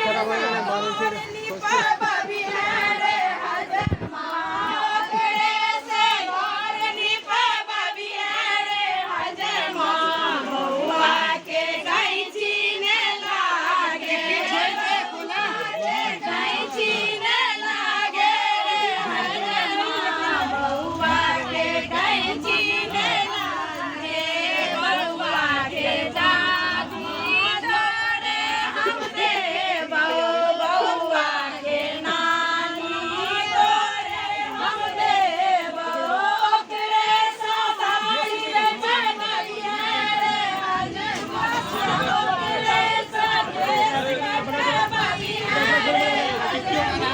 खराब हो गेलै घर निपब बिहारे हजमा ओकरे से घर निपब बिहारे हजमा बौआ के गैची ने लागे गैची ने लागे रे हजमा बौआ के गैची ने लागे बौआ के दादी तोरे हम देबौ बौआ के नानी तोरे हम देबौ ओकरे सवारी चढ़बिहे रे हजमा ओकरे सकेश कटबबिहे रे हजमा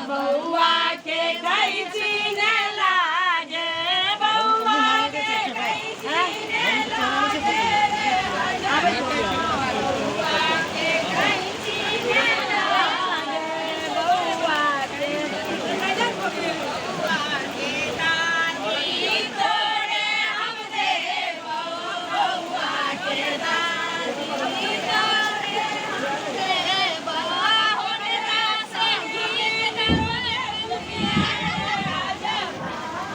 बौआ के कैची ने लागे बौआ के कैची ने लागे रे बौआ के कैची ने लागे बौआ के बौआ के दादी तोरे हम देबौ बौआ के दादी तोरे हम देबौ हमरा संगीत राजा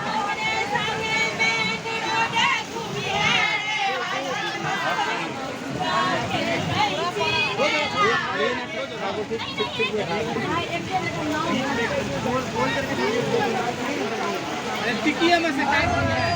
हमरे संगे मेन रोडे घूमिए रे बौआ के कैची ने टिकिया में से काट दिया है।